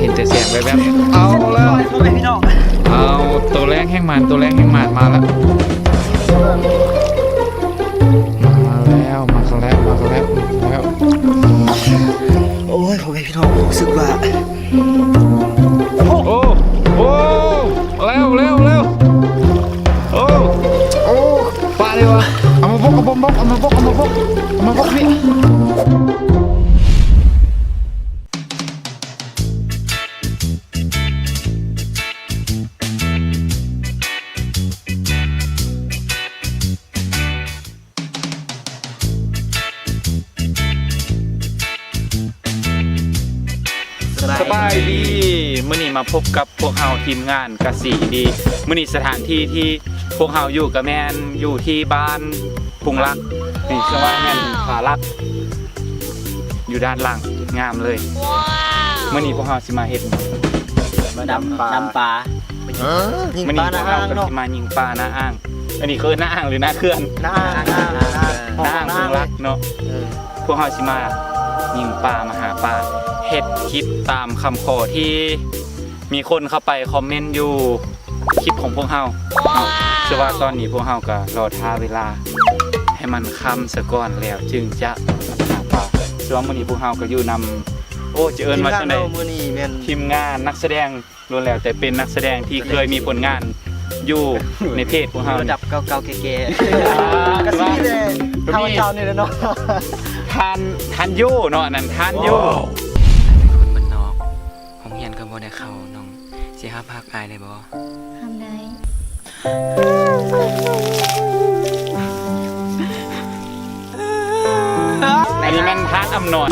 ເຫັນແຕ່ແສງແວບໆ ເອົາແລ້ວ ພໍ່ແມ່ພີ່ນ້ອງ ເອົາ ໂຕແລກແຮ່ງໝານ ໂຕແລກແຮ່ງໝານມາແລ້ວ ມາແລ້ວ ມາແລ້ວ ມາແລ້ວ ມາແລ້ວ ໂອ້ຍ ພໍ່ແມ່ພີ່ນ້ອງ ຮູ້ສຶກວ່າ ໂອ້ ໂອ້ ແລ້ວ ແລ້ວ ແລ້ວ ໂອ້ ໂອ້ ປາເດ້ວະ ເອົາມາບົກ ເອົາມາບົກ ເອົາມາບົກ ເອົາມາບົກ ເອົາມາບົກນີ້. ສະບາຍດີ ມື້ນີ້ມາພົບກັບພວກເຮົາທີມງານກະສີອິນດີ ມື້ນີ້ສະຖານທີ່ທີ່ພວກເຮົາຢູ່ກະແມ່ນຢູ່ທີ່ບ້ານ ປຸງລັກ ນີ້ເຊິ່ງວ່າແມ່ນຜາຫຼັກ ຢູ່ດ້ານຫຼັງ ງາມເລີຍ. ມື້ນີ້ພວກເຮົາຊິມາເຮັດ ມາດຳປາ ດຳປາ ຍິງປານາອ່າງເນາະ ມື້ນີ້ພວກເຮົາກໍຊິມາຍິງປານາອ່າງ ອັນນີ້ເຂົາເອີ້ນນາອ່າງ ຫຼື ນາເຂື່ອນ? ນາອ່າງ ນາອ່າງ ນາອ່າງ ນາອ່າງ ນາອ່າງ ປຸງລັກເນາະ ເອີ ພວກເຮົາຊິມາຍິງປາ ມາຫາປາ ເຮັດຄລິບຕາມຄຳຂໍທີ່ມີຄົນເຂົ້າໄປຄອມເມັນຢູ່ ຄລິບຂອງພວກເຮົາເນາະ ເຊິ່ງວ່າຕອນນີ້ພວກເຮົາກໍລໍຖ້າເວລາໃຫ້ມັນຄ່ຳສາກ່ອນ ແລ້ວຈຶ່ງຈະຫາປາ ເຊິ່ງວ່າມື້ນີ້ພວກເຮົາກໍຢູ່ນຳ ໂອ້ ຈະເອີ້ນວ່າຈັ່ງໃດ ທີມງານເຮົາມື້ນີ້ແມ່ນທີມງານນັກສະແດງ ລ້ວນແລ້ວແຕ່ເປັນນັກສະແດງທີ່ເຄີຍມີຜົນງານຢູ່ໃນເພຈພວກເຮົາ ລະດັບເກົ່າໆແກ່ໆ ອ່າ ກະຊິມີແຕ່ ກະມີ ຂ້າພະເຈົ້ານີ້ແຫຼະເນາະ ທ່ານ ທ່ານໂຢເນາະ ອັນນັ້ນທ່ານໂຢ ເປັນຄົນບ້ານນອກ ໂຮງຮຽນກໍບໍ່ໄດ້ເຂົ້າ ນ້ອງຊິຮັບຮັກອ້າຍໄດ້ບໍ່? ຮັບໄດ້ ອັນນີ້ແມ່ນທ່ານອຳນວນ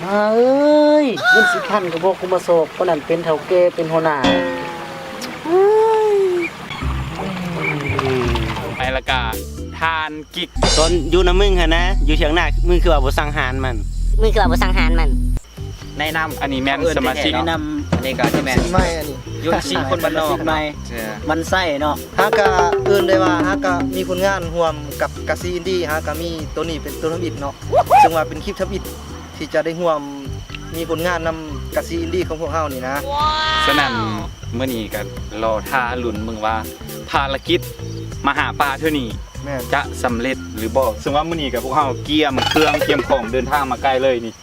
ມາເອີຍ ເງິນສິບພັນກໍບໍ່ກຸມາສອບ ຄົນນັ້ນເປັນເຖົ້າແກ່ ເປັນຫົວໜ້າ ໄປລະກະທ່ານກິກ ຕອນຢູ່ນຳມຶງຫັ້ນນະ ຢູ່ຖຽງນາ ມຶງຄືວ່າບໍ່ສັງຫານມັນ? ມຶງຄືວ່າບໍ່ສັງຫານມັນ? ແນະນຳ ອັນນີ້ແມ່ນສະມາຊິກ ແນະນຳ ອັນນີ້ກໍຈະແມ່ນ ສະມາຊິກໃໝ່ ອັນນີ້ ໂຍນຊີ ຄົນບ້ານນອກ ໃໝ່ ເອີ ມັນໃຊ້ເນາະ ຫາກະເອີ້ນໄດ້ວ່າ ຫາກະມີຜົນງານຮ່ວມກັບກະສີອິນດີ ຫາກະມີໂຕນີ້ເປັນໂຕທຳອິດເນາະ ເຊິ່ງວ່າເປັນຄລິບທຳອິດທີ່ຈະໄດ້ຮ່ວມມີຜົນງານນຳກະສີອິນດີຂອງພວກເຮົານີ້ນະ ສະນັ້ນ ມື້ນີ້ກໍລໍຖ້າລຸ້ນເບິ່ງວ່າ ພາລະກິດມາຫາປາເທື່ອນີ້ ແມ່ນ ຈະສຳເລັດຫຼືບໍ່ ເຊິ່ງວ່າມື້ນີ້ກໍພວກເຮົາກຽມເຄື່ອງກຽມຂອງເດີນທາງມາໄກເລີຍນີ້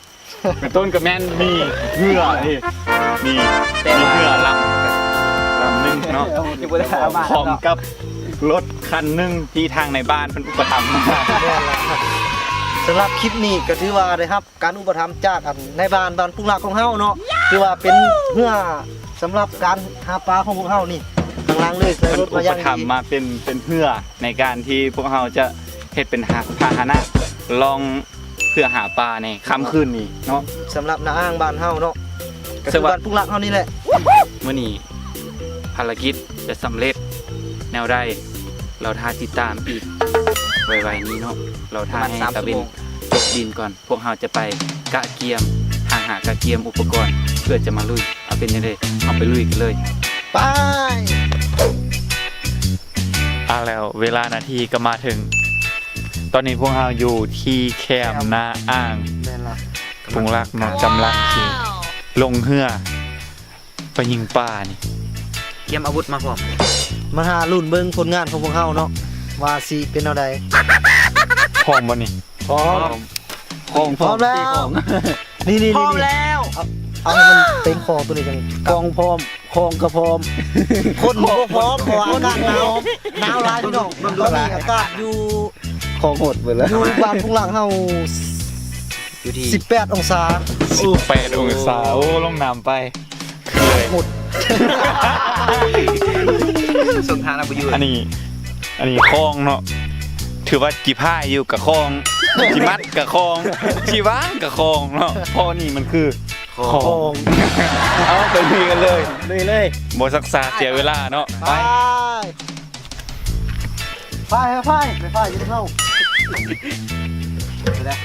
ເປັນຕົ້ນກໍແມ່ນມີເຮືອນີ້ ມີເຮືອລຳ ລຳໜຶ່ງເນາະ ພ້ອມກັບລົດຄັນໜຶ່ງທີ່ທາງນາຍບ້ານເພິ່ນອຸປະຖຳມາ ສຳລັບຄລິບນີ້ກໍຖືວ່າໄດ້ຮັບການອຸປະຖຳຈາກ ອັນ ນາຍບ້ານບ້ານປຸງລັກຂອງເຮົາເນາະ ຖືວ່າເປັນເຮືອສຳລັບການຫາປາຂອງພວກເຮົານີ້ ຂ້າງຫຼັງເລີຍ ໃສ່ລົດມາຢ່າງດີ ເພິ່ນອຸປະຖຳມາເປັນ ເປັນເຮືອໃນການທີ່ພວກເຮົາຈະເຮັດເປັນພາຫະນະລ່ອງ ເພື່ອຫາປາໃນຄ່ຳຄືນນີ້ເນາະ ສຳລັບນາອ່າງບ້ານເຮົາເນາະ ກໍຄືບ້ານປຸງລັກເຮົານີ້ແຫຼະ ມື້ນີ້ພາລະກິດຈະສຳເລັດແນວໃດ ລໍຖ້າຕິດຕາມອີກໄວໆນີ້ເນາະ ລໍຖ້າໃຫ້ຕາເວັນຕົກດິນກ່ອນ ພວກເຮົາຈະໄປກະກຽມ ຫາ ຫາກະກຽມອຸປະກອນ ເພື່ອຈະມາລຸຍ ເອົາເປັນຈັ່ງໃດ ເຮົາໄປລຸຍກັນເລີຍ ໄປ. ອ່າ ແລ້ວເວລານາທີກໍມາເຖິງ ຕອນນີ້ພວກເຮົາຢູ່ທີ່ແຄມນາອ່າງ ແມ່ນລະ ປຸງລັກເນາະ ກຳລັງຊິລົງເຮືອໄປຍິງປານີ້ ກຽມອາວຸດມາພ້ອມ ມາຖ້າລຸ້ນເບິ່ງຜົນງານຂອງພວກເຮົາເນາະ ວ່າຊິເປັນແນວໃດ ພ້ອມບໍ່ນີ້? ພ້ອມ ຂອງ ພ້ອມແລ້ວ ນີ້ໆໆ ພ້ອມແລ້ວ ເອົາ ເອົາໃຫ້ມັນເຕັມຄໍຕົວນີ້ຈັ່ງ ຂອງພ້ອມ ຂອງກໍພ້ອມ ຄົນບໍ່ພ້ອມ ເພາະວ່າອາກາດໜາວ ໜາວຫຼາຍພີ່ນ້ອງ ຕອນນີ້ອາກາດຢູ່ ຂອງໂຫດເບິດແລ້ວ ຢູ່ບ້ານປຸງລັກເຮົາ ຢູ່ທີ່ສິບແປດອົງສາ ສິບແປດອົງສາ ໂອ້ ລົງນ້ຳໄປ ເລີຍ ໂຫດ ສົນທານະບໍ່ຢູ່ ອັນນີ້ ອັນນີ້ຄອງເນາະ ຖືວ່າຈີພາຍຢູ່ກະຄອງ ຈີມັດກະຄອງ ຈີວາງກະຄອງເນາະ ເພາະນີ້ມັນຄື ຂອງ ຂອງ ເອົາໄປລຸຍກັນເລີຍ ລຸຍເລີຍ ບໍ່ຊັກຊ້າເສຍເວລາເນາະ ໄປ ໄປ ໄປ ໄປ ໄປ ໄປ ໄປ ໄປ ໄປ ໄປ ໄປ ໄປ ໄປ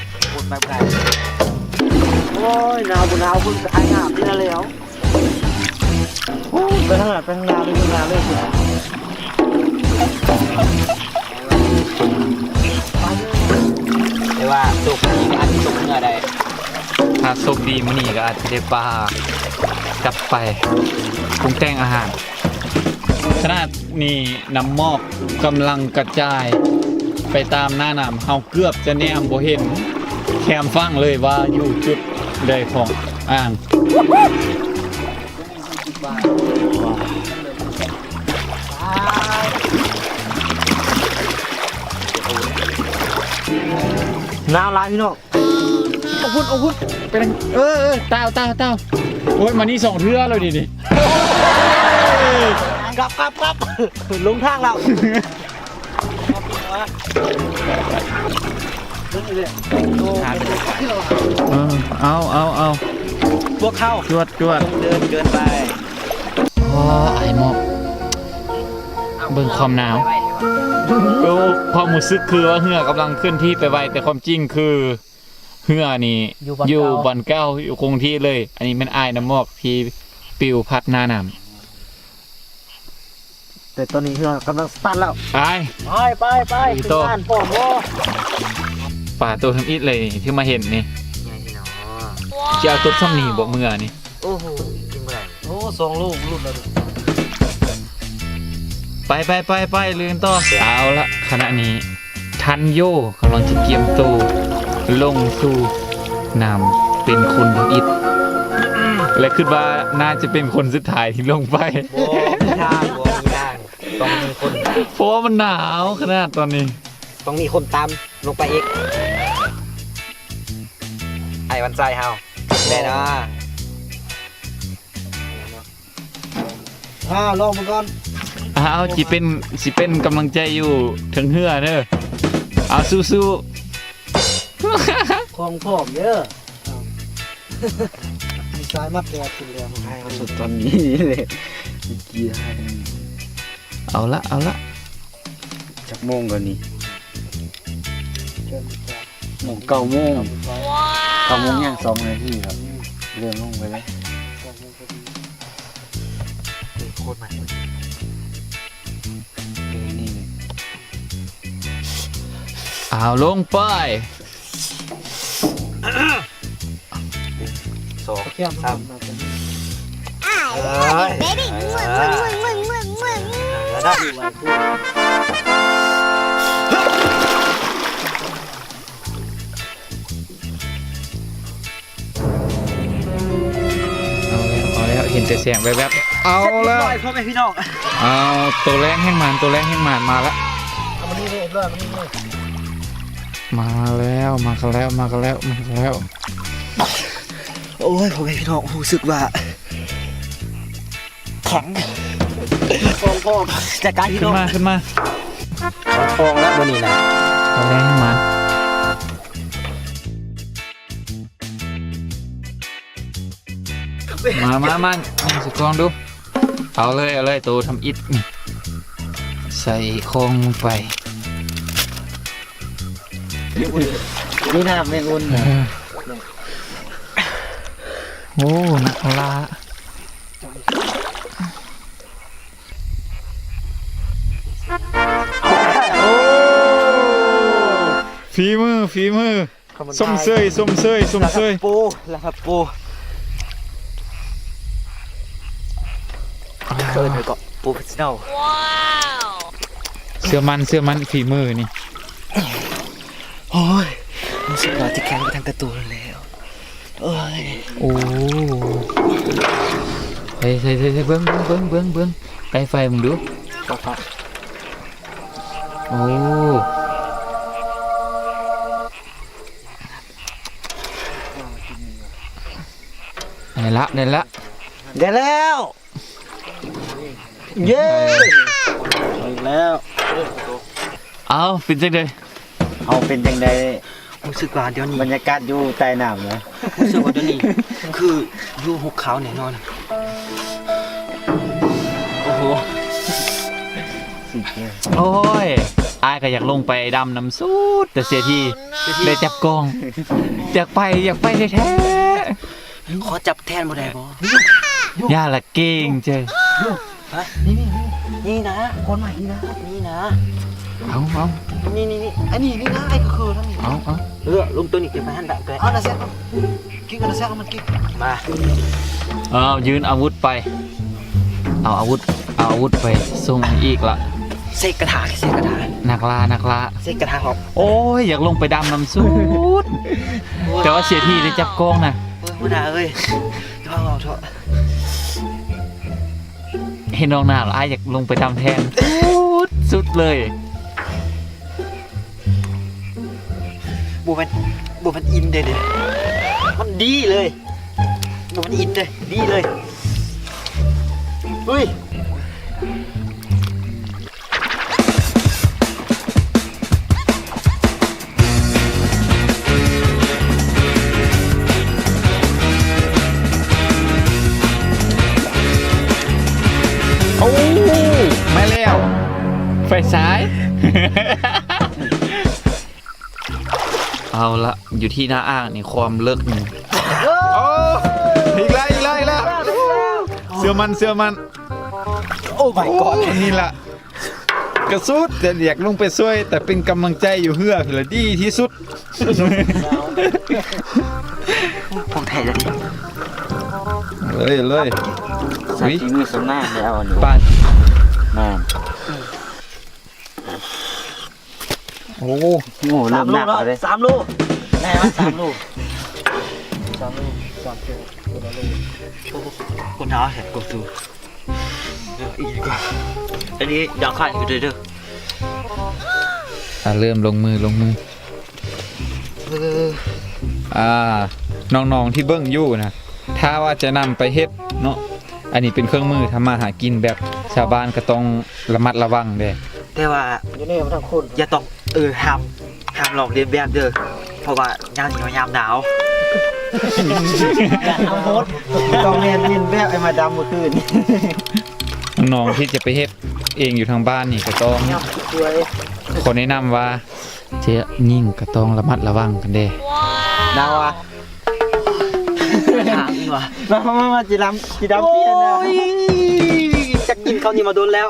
ໄປ ໄປ ໄປ ໂອ້ຍ ໜາວບໍ່ໜາວ ເບິ່ງກະຖ່າຍງາມນີ້ລະແລ້ວ ໂອ້ຍ ໄປທາງໜ້າ ໄປທາງໜ້າເລີຍ ໄປທາງໜ້າເລີຍ ແຕ່ວ່າໂຊກດີກໍອາດຈະຕົກເຮືອໄດ້ ຖ້າໂຊກດີມື້ນີ້ກໍອາດຈະໄດ້ປາ ກັບໄປປຸງແຕ່ງອາຫານ. ຂະນະນີ້ນ້ຳໝອກກຳລັງກະຈາຍໄປຕາມໜ້ານ້ຳ, ເຮົາເກືອບຈະແນມບໍ່ເຫັນແຄມຝັ່ງເລີຍວ່າຢູ່ຈຸດໃດຂອງອ່າງ. ໜາວຫຼາຍພີ່ນ້ອງ. ເອົາພຸ້ນ ເອົາພຸ້ນ ໄປທາງ ເອີ ເອີ ຕາວ ຕາວ ຕາວ. ໂອ້ຍ ມານີ້ສອງເທື່ອແລ້ວນີ້ ນີ້. ກັບ ກັບ ກັບ ລົງທາງແລ້ວ. ເອີ ເອົາ ເອົາ ເອົາ ພວກເຮົາ ຈວດ ຈວດ ເດີນເກີນໄປ. ອໍ ອາຍໝອກ ເບິ່ງຄວາມໜາວ. ໂອ້ ຄວາມຮູ້ສຶກຄືວ່າເຮືອກຳລັງເຄື່ອນທີ່ໄປໄວ, ແຕ່ຄວາມຈິງຄືເຮືອນີ້ຢູ່ບ່ອນເກົ່າ ຢູ່ບ່ອນເກົ່າ ຢູ່ຄົງທີ່ເລີຍ. ອັນນີ້ແມ່ນອ້າຍນ້ຳໝອກທີ່ປິວພັດໜ້ານ້ຳ. ແຕ່ຕອນນີ້ເຮືອກຳລັງສະຕາດແລ້ວ. ໄປ ໄປ ໄປ ໄປ ຂຶ້ນລານພ້ອມບໍ່? ປາໂຕທຳອິດເລີຍທີ່ມາເຫັນນີ້. ໃຫຍ່ເນາະ. ຊິເອົາຕົກຊ່ຳນີ້ບໍ່ເມືອນີ້? ໂອ້ໂຫ ກິນບໍ່ໄດ້. ໂອ້ ສອງໂລຫຼຸດແລ້ວ. ໄປ ໄປ ໄປ ໄປ ລຸຍກັນຕໍ່. ເອົາລະ ຂະນະນີ້ ທັນໂຍກຳລັງຈະກຽມໂຕລົງສູ່ນ້ຳເປັນຄົນທຳອິດ ແລະ ຄິດວ່າໜ້າຈະເປັນຄົນສຸດທ້າຍທີ່ລົງໄປ. ບໍ່ມີທາງ ບໍ່ມີທາງ ຕ້ອງມີຄົນ ເພາະວ່າມັນໜາວຂະໜາດຕອນນີ້. ຕ້ອງມີຄົນຕາມລົງໄປອີກ. ໄອ້ວັນໄຊເຮົາ ແນ່ນອນ. ອ້າວ ລອງເບິ່ງກ່ອນ. ອ້າວ ຊິເປັນ ຊິເປັນກຳລັງໃຈຢູ່ເທິງເຮືອເດີ. ອ້າວ ສູ້ໆ. ຂອງພ້ອມເດີ. ມີສາຍມັດແລ້ວຂຶ້ນແລ້ວ. ໃຫ້ເຮົາສຸດຕອນນີ້ເລີຍ. ເມື່ອກີ້ໃຫ້ ເອົາລະ ເອົາລະ. ຈັກໂມງແລ້ວນີ້? ໂມງ ເກົ້າໂມງ. ເກົ້າໂມງຍັງສອງນາທີແລ້ວ. ເລີ່ມລົງໄປແລ້ວ. ໂຄດໃໝ່. ເອີ ນີ້ ອ້າວ ລົງໄປ. ສອງ ສາມ ເອີຍ ເອີຍ ເອົາແລ້ວ ເອົາແລ້ວ ເຫັນແຕ່ແສງແວບໆ. ເອົາແລ້ວ ເສັດຮຽບຮ້ອຍ ພໍ່ແມ່ພີ່ນ້ອງ. ເອົາ ໂຕແລງແຮ່ງໝານ ໂຕແລງແຮ່ງໝານ ມາລະ. ເອົາມານີ້ເລີຍ ເອົາມານີ້ເລີຍ. ມາແລ້ວ ມາກັນແລ້ວ ມາກັນແລ້ວ ມາກັນແລ້ວ. ໂອ້ຍ ພໍ່ແມ່ພີ່ນ້ອງ ຮູ້ສຶກວ່າແຂງ ຟອງໆ ຈັດການພີ່ນ້ອງ ຂຶ້ນມາ ຂຶ້ນມາ. ຟອງໆ ແລ້ວມື້ນີ້ນະ ເອົາແຮງມາ ມາ ມາ ມາ ຊິລອງດູ. ເອົາເລີຍ ເອົາເລີຍ ໂຕທຳອິດນີ້ ໃສ່ຂອງລົງໄປ. ມີນ້ຳແມງອຸ່ນນະ. ໂອ້ ນັກລ່າ. ໂອ້ ຝີມື ຝີມື. ຊົມເຊີຍ ຊົມເຊີຍ ຊົມເຊີຍ. ລະດັບໂປ ລະດັບໂປ ອ່າ ເອີ້ນໄປເກາະໂປເຟສຊັນແນວ. ເຊື່ອໝັ້ນ ເຊື່ອໝັ້ນ ຝີມືນີ້. ໂອ້ຍ ຮູ້ສຶກວ່າຈະແຂງໄປທັງກະໂຕແລ້ວ. ໂອ້ຍ ໂອ້ ໃສ່ ໃສ່ ໃສ່ ເບິ່ງ ເບິ່ງ ເບິ່ງ ເບິ່ງ ເບິ່ງ ໃກ້ໄຟເບິ່ງດູ. ໂອ້ ໄດ້ລະ ໄດ້ລະ ໄດ້ແລ້ວ. ເຢ້ ໄດ້ແລ້ວ. ເອົ້າ ເປັນຈັ່ງໃດ? ເຮົາເປັນຈັ່ງໃດ? ຮູ້ສຶກວ່າດຽວນີ້ ບັນຍາກາດຢູ່ໃຕ້ນ້ຳນະ ຮູ້ສຶກວ່າດຽວນີ້ຄືຢູ່ຫຸບເຂົາແນ່ນອນ. ໂອ້ໂຫ ໂອ້ຍ ອ້າຍກໍຢາກລົງໄປດຳນຳສຸດ ແຕ່ເສຍທີໄດ້ຈັບກ້ອງ. ຢາກໄປ ຢາກໄປແທ້ໆ. ຂໍຈັບແທນບໍ່ໄດ້ບໍ່? ຢ່າລະ ເກັ່ງເຈີ. ຮະ? ນີ້ ນີ້ ນີ້ ນີ້ນະ ຄົນໃໝ່ນີ້ນະ ນີ້ນະ. ເອົາ ເອົາ ນີ້ ນີ້ ນີ້ ອັນນີ້ ນີ້ນະ ໄອ້ຄືໆ ທັງນີ້. ເອົາ ເອົາ ເອີ ລົງໂຕນີ້ ເກັບໄປຫັ້ນດະ. ເອົາ ນະແຊກ ກິນກັນ ນະແຊກ ເອົາມັນກິນ ມາ. ເອົາ ຍື່ນອາວຸດໄປ ເອົາອາວຸດ ເອົາອາວຸດໄປສົ່ງອີກລະ. ເສກກະຖາ ເສກກະຖາ ນັກລ່າ ນັກລ່າ ເສກກະຖາຮອບ. ໂອ້ຍ ຢາກລົງໄປດຳນຳສຸດ ແຕ່ວ່າເສຍທີ່ໄດ້ຈັບກ້ອງນະ. ໂອ້ຍ ຫົວໜ້າເອີຍ ເອົາເຖາະ. ເຫັນນ້ອງໜາວແລ້ວ ອ້າຍຢາກລົງໄປດຳແທນ ສຸດ ສຸດເລີຍ. ບໍ່ແມ່ນ ບໍ່ແມ່ນອິນເດ້ນີ້ ມັນດີເລີຍ. ບໍ່ແມ່ນອິນເດ້ ດີເລີຍ. ເຮີ້ຍ. ໂອ້ ມາແລ້ວ ໄຟສາຍ. ເອົາລະ ຢູ່ທີ່ໜ້າອ່າງນີ້ ຄວາມເລິກນີ້ ໂອ້ ອີກແລ້ວ ອີກແລ້ວ ອີກແລ້ວ. ເຊື່ອໝັ້ນ ເຊື່ອໝັ້ນ. ໂອ້ ມາຍກອດ ນີ້ລະ ກະສຸດ ແຕ່ຢາກລົງໄປຊ່ວຍ ແຕ່ເປັນກຳລັງໃຈຢູ່ເຮືອພີ້ລະ ດີທີ່ສຸດ. ຂອງແທ້ເລີຍ ເລີຍ ເລີຍ. ໃສ່ ອຸ້ຍ ຝີມືຊຳນານແລ້ວອັນນີ້ ປາດ ແມ່ນ. ໂອ້ ໂອ້ ເລີ່ມໜັກແລ້ວເດ້ ສາມໂລ ສາມໂລ ແນ່ວ່າສາມໂລ ສາມໂລ ສາມໂລ ຄົນລະໂລ. ໂອ້ ຄົນເຮົາແຮງກວ່າສູງ ເອີ ອີກດີກວ່າ. ອັນນີ້ດາວຂ້ານຢູ່ເດີ ເດີ. ອ່າ ເລີ່ມລົງມື ລົງມື. ເອີ ອ່າ ນ້ອງໆທີ່ເບິ່ງຢູ່ນະ ຖ້າວ່າຈະນຳໄປເຮັດເນາະ ອັນນີ້ເປັນເຄື່ອງມືທຳມາຫາກິນ ແບບຊາວບ້ານກໍຕ້ອງລະມັດລະວັງເດ້ ແຕ່ວ່າ ຢູ່ນີ້ມັນທັງຄົນ ຢ່າຕ້ອງ ເອີ ຫ້າມ ຫ້າມລອກລຽນແບບເດີ ເພາະວ່າຍາມນີ້ມັນຍາມໜາວ ຢ່າທຳໂຫດ ຕ້ອງແມ່ນລຽນແບບໄອ້ມາດຳມື້ຄືນ. ນ້ອງທີ່ຈະໄປເຮັດເອງຢູ່ທາງບ້ານນີ້ກໍຕ້ອງ ຂອແນະນຳວ່າ ເຈົ້າຍິງກໍຕ້ອງລະມັດລະວັງກັນເດ້ ໜາວວ່າ ຖາມອີກວ່າ ມາ ມາ ມາ ມາ ຊິດຳ ຊິດຳປ່ຽນແລ້ວ. ໂອ້ຍ ຈັກກິນເຂົ້ານີ້ມາດົນແລ້ວ.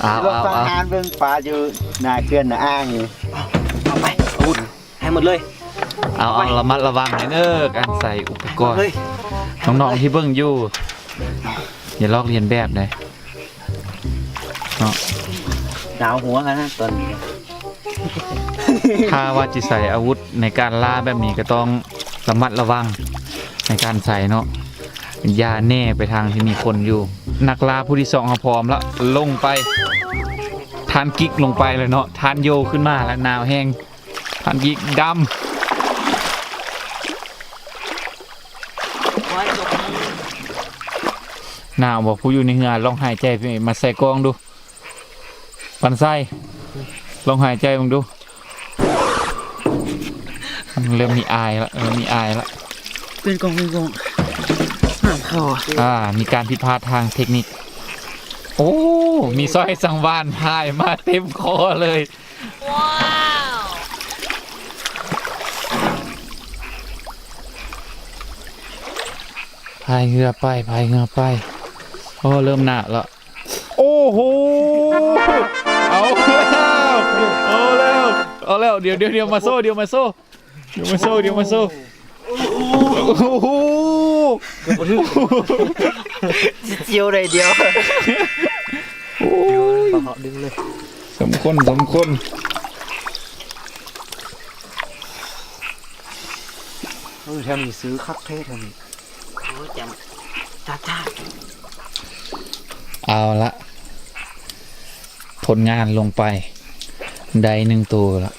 ເອົາ ເອົາ ເອົາ ຫາເບິ່ງປາຢູ່ໜ້າເຂື່ອນໜ້າອ່າງນີ້ ເອົາໄປ ອາວຸດໃຫ້ໝົດເລີຍ. ເອົາ ເອົາ ລະມັດລະວັງເດີ ການໃສ່ອຸປະກອນ ນ້ອງໆທີ່ເບິ່ງຢູ່ ຢ່າລອກລຽນແບບເດີເນາະ ໜາວຫົວກັນນະຕອນນີ້. ຖ້າວ່າຈະໃຊ້ອາວຸດໃນການລ່າແບບນີ້ ກໍຕ້ອງລະມັດລະວັງໃນການໃຊ້ເນາະ ຢ່າແໜ່ໄປທາງທີ່ມີຄົນຢູ່. ນັກລ່າຜູ້ທີສອງເຮົາພ້ອມລະ ລົງໄປ. ທ່ານກິກລົງໄປແລ້ວເນາະ ທ່ານໂຍຂຶ້ນມາລະ ໜາວແຮງ. ທ່ານກິກດຳ. ໜາວບໍ່? ຜູ້ຢູ່ໃນເຮືອ ລອງຫາຍໃຈມາໃສ່ກ້ອງດູ. ປັນໄຊ ລອງຫາຍໃຈເບິ່ງດູ. ເລີ່ມມີອາຍລະ ເລີ່ມມີອາຍລະ. ເປັນກ້ອງ ເປັນກ້ອງ ນ້ຳເຂົ້າ. ອ່າ ມີການຜິດພາດທາງເທັກນິກ. ໂອ້ ມີສອຍສັງວານພາຍມາເຕັມຄໍເລີຍ. ວ້າວ ພາຍເຮືອໄປ ພາຍເຮືອໄປ. ໂອ້ ເລີ່ມໜ້າລະ. ໂອ້ໂຫ ເອົາແລ້ວ ເອົາແລ້ວ ເອົາແລ້ວ. ດຽວ ດຽວ ດຽວ ມາໂຊ ດຽວມາໂຊ ດຽວມາໂຊ ດຽວມາໂຊ. ໂອ້ໂຫ ເກືອບບໍ່ຖືກ ຊິຈຽວໄດ້ດຽວ. ໂອ້ຍ ປາເຫາະດຶງເລີຍ ສົມຄວນ ສົມຄວນ. ເອີ ແຖວນີ້ຊື້ຄັກແທ້ແຖວນີ້. ໂອ້ຍ ຈຳ ຈ້າໆ. ເອົາລະ ຜົນງານລົງໄປ ໄດ້ໜຶ່ງໂຕລະ.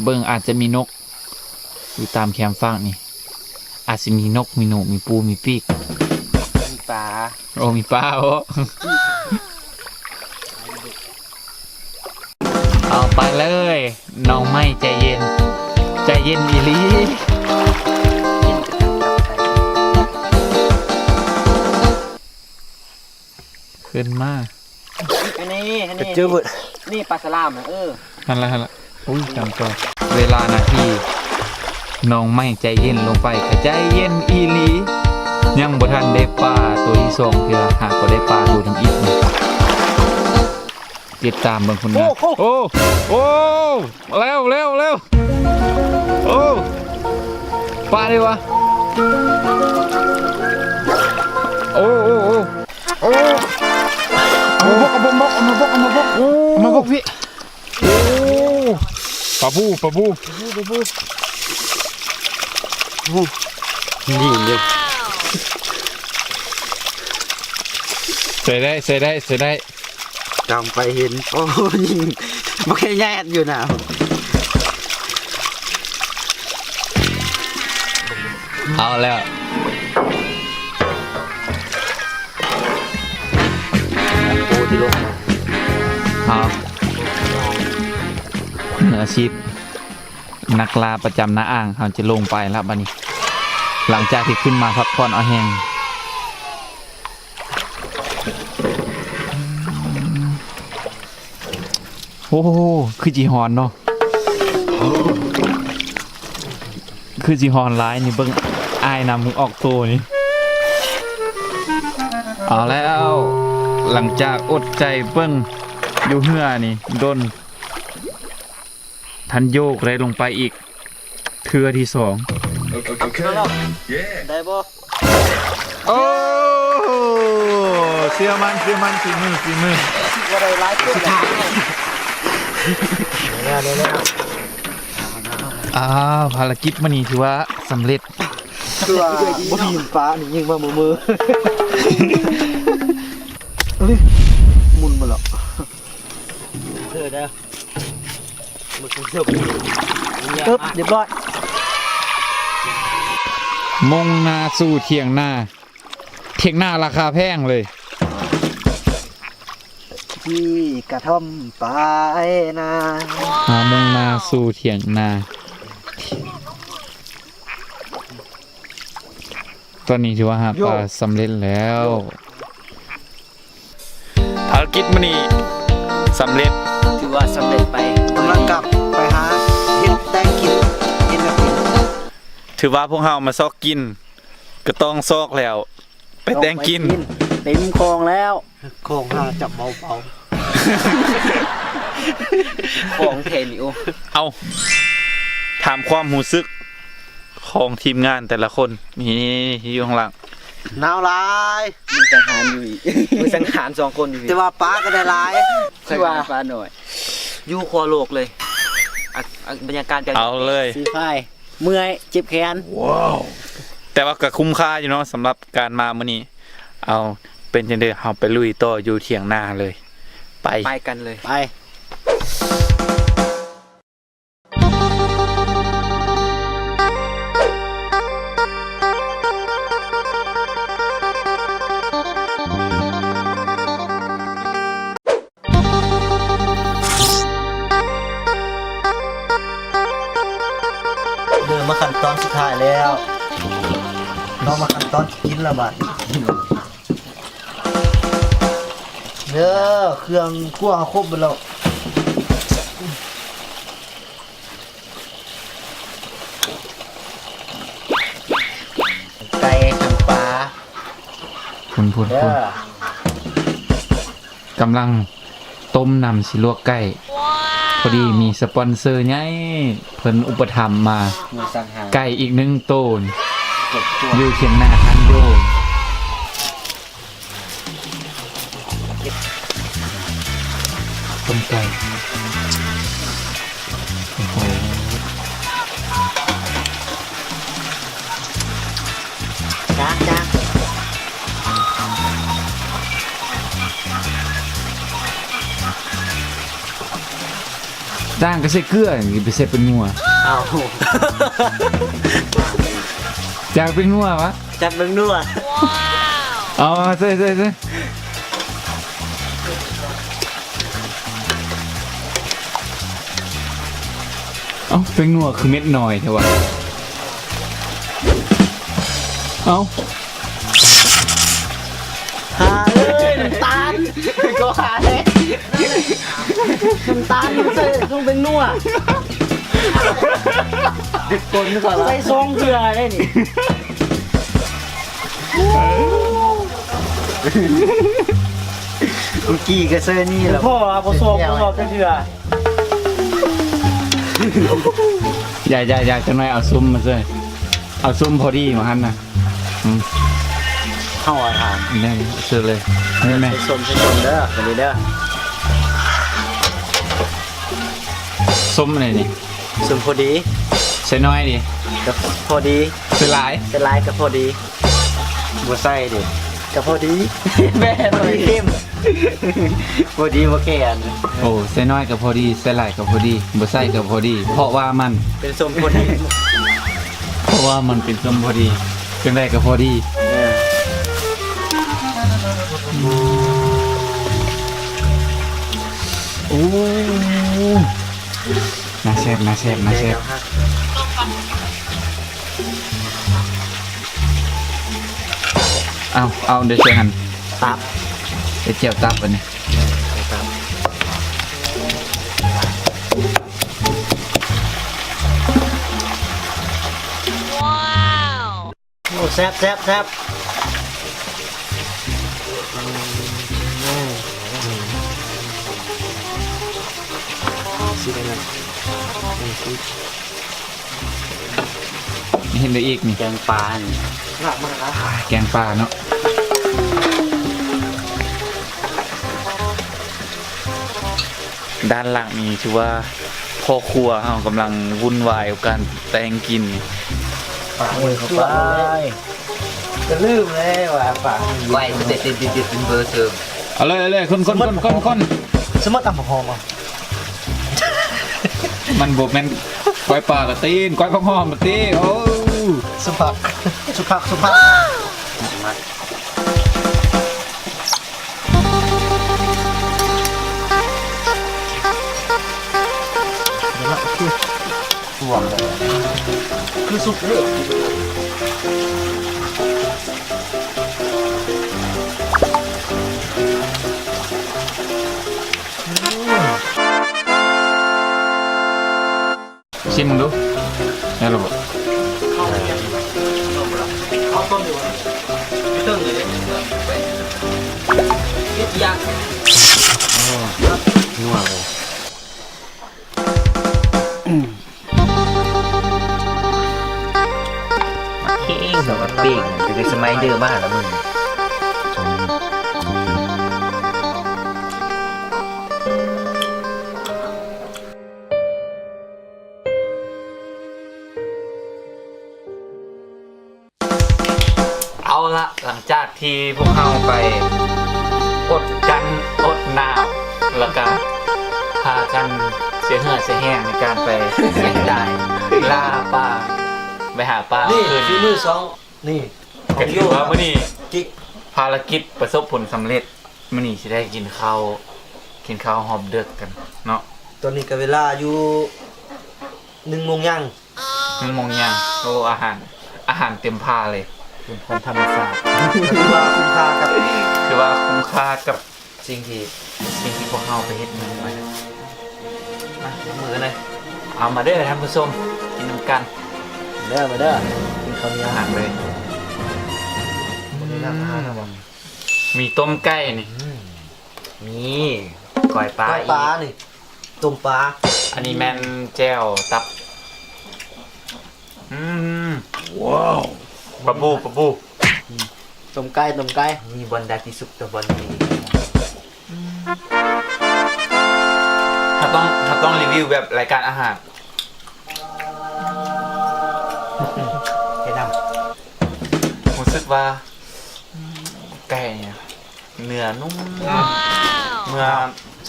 ເບິ່ງ ອາດຈະມີນົກຢູ່ຕາມແຄມຝັ່ງນີ້ ອາດຊິມີນົກ ມີໜູ ມີປູ ມີປີກ ມີປາ. ໂອ້ ມີປາບໍ? ເອົາໄປເລີຍ ນ້ອງໃໝ່ໃຈເຢັນ ໃຈເຢັນອີ່ຫຼີ. ຂຶ້ນມາ ອັນນີ້ ອັນນີ້ ນີ້ປາສະຫຼາມນະ. ເອີ ຫັ້ນລະ ຫັ້ນລະ. ອຸ້ຍ ຕາມຕໍ່. ເວລານາທີ ນ້ອງໃໝ່ໃຈເຢັນລົງໄປ ກະໃຈເຢັນອີ່ຫຼີ. ຍັງບໍ່ທັນໄດ້ປາໂຕທີສອງເທື່ອ ຫາກໍໄດ້ປາໂຕທຳອິດ. ຕິດຕາມເບິ່ງຜົນງານ. ໂອ້ ໂອ້ ໂອ້ ແລ້ວ ແລ້ວ ແລ້ວ. ໂອ້ ປາເດ້ວະ. ໂອ້ ໂອ້ ໂອ້ ໂອ້ ເອົາມາບົກ ເອົາມາບົກ ເອົາມາບົກ ເອົາມາບົກ ເອົາມາບົກ ພີ່. ໂອ້ ປາບູ ປາບູ ປາບູ ປາບູ. ໂອ້ ນີ້ເດ້ ໃສ່ໄດ້ ໃສ່ໄດ້ ໃສ່ໄດ້. ກຳໄປເຫັນ ໂອ້ ຍິງບັກໃຫຍ່ໆຢູ່ນະ. ເອົາແລ້ວ ໂອ້ ທີ່ລົງມາ ເອົາ ມືອາຊີບ ນັກລ່າປະຈຳໜ້າອ່າງ ເຮົາຈະລົງໄປລະບາດນີ້ ຫຼັງຈາກທີ່ຂຶ້ນມາພັກຜ່ອນເອົາແຮງ. ໂອ້ ຄືຊິຮ້ອນເນາະ ຄືຊິຮ້ອນຫຼາຍນີ້. ເບິ່ງອ້າຍນຳອອກໂຕນີ້. ເອົາແລ້ວ ຫຼັງຈາກອົດໃຈເບິ່ງຢູ່ເຮືອນີ້ດົນ ທ່ານໂຍກໄດ້ລົງໄປອີກເທື່ອທີສອງ. ໂອເຄ ໂອເຄ ໄດ້ບໍ່? ໂອ້ ເຊື່ອໝັ້ນ ເຊື່ອໝັ້ນ ຝີມື ຝີມື ບໍ່ໄດ້ຫຼາຍຄົນ. ໄດ້ແລ້ວ ໄດ້ແລ້ວ. ອ່າ ພາລະກິດມື້ນີ້ຖືວ່າສຳເລັດ. ຄືວ່າບໍ່ມີປານີ້ຍິງມາເມີໆ. ເອີຍ ໝຸນມາແລ້ວ. ເດີ ເດີ ເອີບ ຮຽບຮ້ອຍ. ມຸ່ງໜ້າສູ່ຖຽງນາ ຖຽງນາລາຄາແພງເລີຍ. ທີ່ກະທ່ອມປາຍນາ ອ່າ ມຸ່ງໜ້າສູ່ຖຽງນາ. ຕອນນີ້ຖືວ່າຫາປາສຳເລັດແລ້ວ. ພາລະກິດມື້ນີ້ສຳເລັດ ຖືວ່າສຳເລັດໄປ. ກຳລັງກັບໄປຫາເຮັດແຕ່ງກິນ ກິນແລ້ວກິນ. ຖືວ່າພວກເຮົາມາຊອກກິນ ກໍຕ້ອງຊອກແລ້ວ ໄປແຕ່ງກິນ. ເຕັມຄອງແລ້ວ. ຂອງຫາຈັບເບົາໆ ຂອງແທ້ນີ້. ໂອ້ ເອົາ ຖາມຄວາມຮູ້ສຶກຂອງທີມງານແຕ່ລະຄົນ. ນີ້ ນີ້ ນີ້ ຢູ່ຂ້າງຫຼັງ. ໜາວຫຼາຍ. ມີສັງຫານຢູ່ອີກ ມີສັງຫານສອງຄົນຢູ່ອີກ. ແຕ່ວ່າປາກໍໄດ້ຫຼາຍ. ຄືວ່າປາໜ້ອຍ ຢູ່ຂົວໂລກເລີຍ. ອາ ອາ ບັນຍາກາດ ເອົາເລີຍ ສີພາຍ. ເມື່ອຍ ເຈັບແຂນ. ແຕ່ວ່າກໍຄຸ້ມຄ່າຢູ່ເນາະ ສຳລັບການມາມື້ນີ້. ເອົາ ເປັນຈັ່ງໃດ ເຮົາໄປລຸຍຕໍ່ຢູ່ຖຽງນາເລີຍ. ໄປ ໄປກັນເລີຍ ໄປ. ເລີ່ມມາຂັ້ນຕອນສຸດທ້າຍແລ້ວ. ເຮົາມາຂັ້ນຕອນກິນລະບາດ. ເດີ ເຄື່ອງຄົວເຮົາຄົບໝົດແລ້ວ. ໄກ່ ທັງປາ ພຸ້ນໆ ເດີ ພຸ້ນ. ກຳລັງຕົ້ມນ້ຳຊິລວກໄກ່. ພໍດີມີສະປອນເຊີໃຫຍ່ ເພິ່ນອຸປະຖຳມາ ມາສັງຫາໄກ່ອີກໜຶ່ງໂຕ ຢູ່ທຽງນາທ່ານໂຍ. ຕົ້ມໄກ່ ໂອ້ໂຫ ຈ້າງ ຈ້າງ ຈ້າງກໍໃສ່ເກືອ ຢ່າໄປໃສ່ແປ້ງນົວ. ເອົ້າ ຈ້າງແປ້ງນົວວະ? ຈັບເບິ່ງດູ. ເອົາ ໃສ່ ໃສ່ ໃສ່. ເອົ້າ ແປ້ງນົວຄືເມັດນ້ອຍແທ້ວະ? ເອົ້າ ຫາເອີຍ ນ້ຳຕານ ກໍຫາແທ້ ນ້ຳຕານໃສ່ລົງແປ້ງນົວ ດຶກປົນກ່ອນ ໃສ່ສອງເທື່ອໄດ້ນີ້. ເມື່ອກີ້ກໍໃສ່ນີ້ແລ້ວ ພໍວ່າບໍ່ຊອກ ບໍ່ຊອກຈັກເທື່ອ. ຢ່າ ຢ່າ ຢ່າ ຈັກໜ້ອຍເອົາຊຸມມາເຊີຍ ເອົາຊຸມພໍດີໝ່າງຫັ້ນນະ. ອືມ ເຮົາວ່າທານ ແມ່ນ ເຊີຍເລີຍ ແມ່ນ ແມ່ນ ໃສ່ສົ້ມ ໃສ່ສົ້ມເດີ ບາດນີ້ເດີ ສົ້ມອັນໃດນີ້? ສົ້ມພໍດີ ໃສ່ໜ້ອຍດີ ກໍພໍດີ ໃສ່ຫຼາຍ ໃສ່ຫຼາຍກໍພໍດີ ບໍ່ໃສ່ເດ ກໍພໍດີ ແມ່ນ ພໍດີເຄັມ ພໍດີບໍ່ແກ່ນ. ໂອ້ ໃສ່ໜ້ອຍກໍພໍດີ ໃສ່ຫຼາຍກໍພໍດີ ບໍ່ໃສ່ກໍພໍດີ ເພາະວ່າມັນເປັນສົ້ມພໍດີ ເພາະວ່າມັນເປັນສົ້ມພໍດີ ຈັ່ງໃດກໍພໍດີ. ເອີ ໂອ້ ໜ້າແຊບ ໜ້າແຊບ ໜ້າແຊບ. ເອົາ ເອົາ ເດີ ຊ່ວຍຫັ້ນ ຕັບ ເຮັດແຈ່ວຕັບອັນນີ້ ຕັບ. ໂອ້ ແຊບ ແຊບ ແຊບ. ຊິໄດ້ນະ ເຫັນໄດ້ອີກນີ້ ແກງປານີ້ ແກງປາເນາະ. ດ້ານຫຼັງນີ້ຖືວ່າພໍ່ຄົວເຮົາກຳລັງວຸ່ນວາຍກັບການແຕ່ງກິນ. ປາກມືເຂົ້າໄປ ຈະລືມແລ້ວວ່າປາກມື ໄວ້ເດັດໆໆເບີເຊີມ. ເອົາເລີຍ ເອົາເລີຍ ຄົນໆໆໆ. ສົມມຸດຕຳບັກຫອມ ມັນບໍ່ແມ່ນກ້ອຍປາລະຕີນ ກ້ອຍຜັກຫອມລະຕີ. ໂອ້ ສຸພັກ ສຸພັກ ສຸພັກ. ຄືສຸກເລີຍ. ຊິມເບິ່ງດູ ໄດ້ແລ້ວບໍ່? ເອົາຕົ້ນຢູ່ ຢູ່ເທິງນີ້ເດ້ ເຮັດຢາກ ໂອ້ ນົວເລີຍ. ອືມ ເກັ່ງ ເຮົາກໍເປ້ງ ແຕ່ສະໄໝເດີມາແລ້ວມື້ນີ້. ເອົາລະ ຫຼັງຈາກທີ່ພວກເຮົາໄປອົດກັນອົດໜາວ ແລ້ວກະພາກັນເສຍເຫື່ອເສຍແຮງໃນການໄປ ເສຍດາຍ ລ່າປາ ໄປຫາປາ ນີ້ ຄືນ ຝີມືສອງ ນີ້ ກໍຖືວ່າມື້ນີ້ ກິກ ພາລະກິດປະສົບຜົນສຳເລັດ. ມື້ນີ້ຊິໄດ້ກິນເຂົ້າ ກິນເຂົ້າຮອບເດິກກັນເນາະ. ຕອນນີ້ກໍເວລາຢູ່ໜຶ່ງໂມງຍ່າງ ໜຶ່ງໂມງຍ່າງ. ໂອ້ ອາຫານ ອາຫານເຕັມພາເລີຍ ເປັນຂອງທຳມະຊາດ ຖືວ່າຄຸ້ມຄ່າກັບ ຖືວ່າຄຸ້ມຄ່າກັບສິ່ງທີ່ ສິ່ງທີ່ພວກເຮົາໄປເຮັດມື້ນີ້ໄວ້. ມາ ລົງມືກັນເລີຍ. ເອົາ ມາເດີທ່ານຜູ້ຊົມ ກິນນຳກັນເດີ ມາເດີ ກິນເຂົ້າໜຽວ ອາຫານເລີຍ. ອືມ ມີຕົ້ມໄກ່ນີ້ ອືມ ມີກ້ອຍປາ ກ້ອຍປາ ອີກ ນີ້ ຕົ້ມປາ. ອັນນີ້ແມ່ນແຈ່ວຕັບ. ອືມ ວ້າວ ປາບູ ປາບູ ອືມ ຕົ້ມໄກ່ ຕົ້ມໄກ່. ມີບ່ອນໃດທີ່ສຸກ ແຕ່ບ່ອນນີ້ ອືມ ເຮົາຕ້ອງ ເຮົາຕ້ອງຣີວິວແບບລາຍການອາຫານ. ເຮັດນຳ ຮູ້ສຶກວ່າ ອືມ ໄກ່ນີ້ ເນື້ອນຸ້ມ ເມື່ອ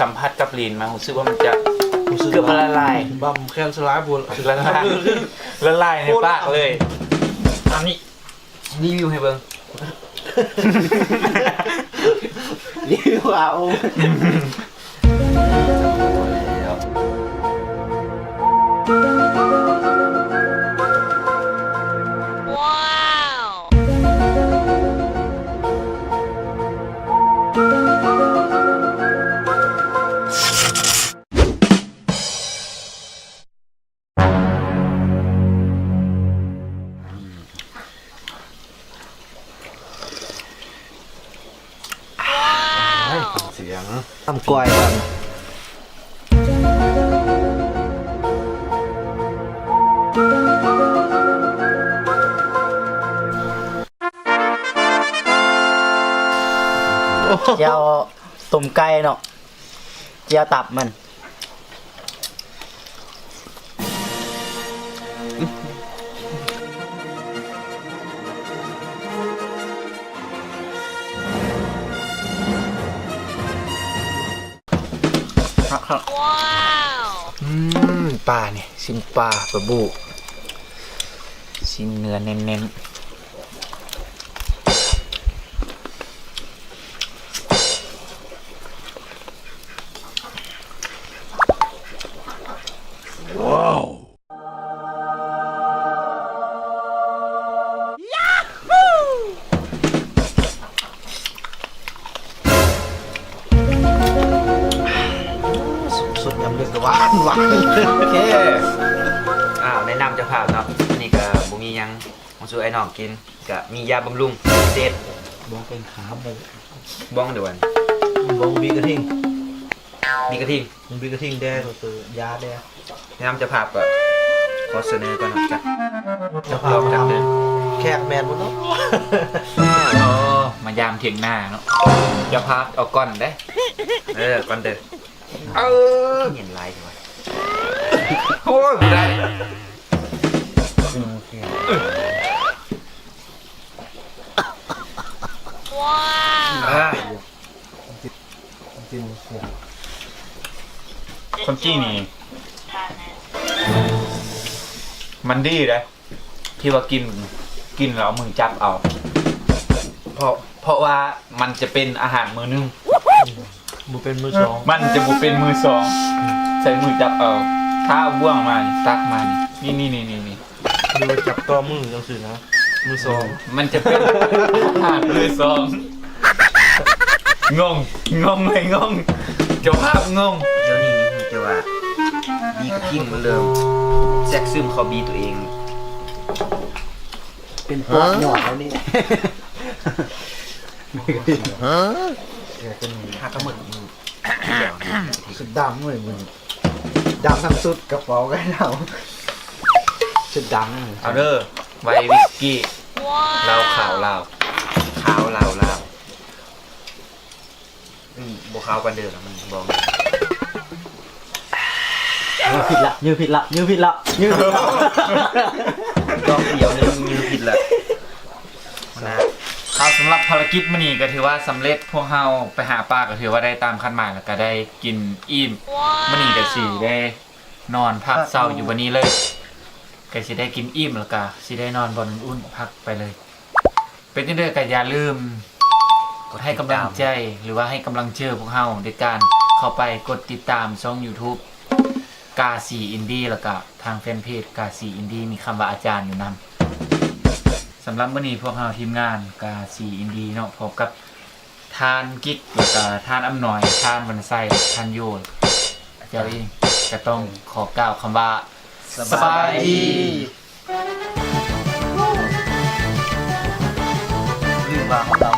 ສຳຜັດກັບລີນມາ ຮູ້ສຶກວ່າມັນຈະ ຮູ້ສຶກວ່າ ເກືອບວ່າລະລາຍ ບຳແຄນສະລາຍ ລະລາຍ ລະລາຍໃນປາກເລີຍ. ອັນນີ້ ຣີວິວໃຫ້ເບິ່ງ ຣີວິວ ອາ ໂອ. ຟັງສຽງ ຕຳກ້ອຍກ່ອນ. ແຈ່ວຕົ້ມໄກ່ເນາະ ແຈ່ວຕັບມັນ. ຄັກໆ ວ້າວ ອືມ ປານີ້ ຊີ້ນປາ ປາບູ້ ຊີ້ນເນື້ອແໜ້ນໆ. ສຸດຍາມດຶກກໍຫວານໆ. ໂອເຄ ອ້າວ ແນະນຳເຈົ້າພາບເນາະ ອັນນີ້ກໍບໍ່ມີຫຍັງ ມາສູ່ອ້າຍນ້ອງກິນ ກະມີຢາບຳລຸງພິເສດ ບ້ອງເປັນຂາ ບ້ອງເດີ ບ້ອງບີກະທິງ ບີກະທິງ ບີກະທິງແດ່ ກໍຄືຢາແດ່. ແນະນຳເຈົ້າພາບກໍຂໍສະເໜີກ່ອນເນາະ ເຈົ້າພາບ ແຂກແມ່ນບໍ່ເນາະ ໂອ້ ມາຢາມຖຽງນາເນາະ ເຈົ້າພາບເອົາກ່ອນເດ້ ເອີ ກ່ອນເດີ ເອີ ເຢັນຫຼາຍເດີ ໂອ້ຍ ບໍ່ໄດ້. ວ້າວ ຄວາມຈິງນີ້ ມັນດີເດ້ ທີ່ວ່າກິນ ກິນແລ້ວເອົາມືຈັບເອົາ ເພາະ ເພາະວ່າມັນຈະເປັນອາຫານມື້ໜຶ່ງ ບໍ່ເປັນມື້ສອງ ມັນຈະບໍ່ເປັນມື້ສອງ ໃຊ້ມືຈັບເອົາ ຖ້າເອົາບ່ວງມານີ້ ຕັກມານີ້ ນີ້ໆໆໆ ຫຼືວ່າຈັບຕໍ່ມືຈັ່ງຊີ້ນະ ມືສອງ ມັນຈະເປັນ ຫາກມືສອງ ງົງ ງົງເລີຍ ງົງ ເຈົ້າພາບງົງ. ດຽວນີ້ຮູ້ແຕ່ວ່າບີກະທິງມັນເລີ່ມແຊກຊຶມເຂົ້າບີຕົວເອງ ເປັນປອດຍ້ອນແລ້ວນີ້ ຮະ? ຫາກະມຶກ ສຸດດຳເວີຍມື້ນີ້ ດຳທັງຊຸດ ກະເປົາກະເປົາ ຊຸດດຳ. ເອົາເດີ ໄວວິສກີ ເຫຼົ້າຂາວລາວ ຂາວລາວລາວ ອືມ ບໍ່ຂາວປານເດີລະ ມັນບອກ ຍືດຜິດລະ ຍືດຜິດລະ ຍືດຜິດລະ ຍືດຜິດລະ ດອກດຽວນີ້ຍືດຜິດລະ ຫົວໜ້າ. ເອົາ ສຳລັບພາລະກິດມື້ນີ້ກໍຖືວ່າສຳເລັດ ພວກເຮົາໄປຫາປາກໍຖືວ່າໄດ້ຕາມຄາດໝາຍ ແລ້ວກໍໄດ້ກິນອີ່ມ. ມື້ນີ້ກໍຊິໄດ້ນອນພັກເຊົາຢູ່ບ່ອນນີ້ເລີຍ ກໍຊິໄດ້ກິນອີ່ມ ແລ້ວກໍຊິໄດ້ນອນບ່ອນອຸ່ນໆ ພັກໄປເລີຍ. ເປັນຈັ່ງໃດກໍຢ່າລືມໃຫ້ກຳລັງໃຈ ຫຼືວ່າໃຫ້ກຳລັງເຈີພວກເຮົາ ໂດຍການເຂົ້າໄປກົດຕິດຕາມຊ່ອງຢູທູບ ກາສີອິນດີ ແລ້ວກະທາງແຟນເພຈກາສີອິນດີ ມີຄຳວ່າອາຈານຢູ່ນຳ. ສຳລັບມື້ນີ້ພວກເຮົາທີມງານກາສີອິນດີເນາະ ພ້ອມກັບທ່ານກິກ ແລ້ວກະທ່ານອຳນວຍ ທ່ານວັນໄຊ ທ່ານໂຍ ເຈົ້າເອງ ກະຕ້ອງຂໍກ່າວຄຳວ່າ ສະບາຍດີ. ຫຼືວ່າເຮົາລ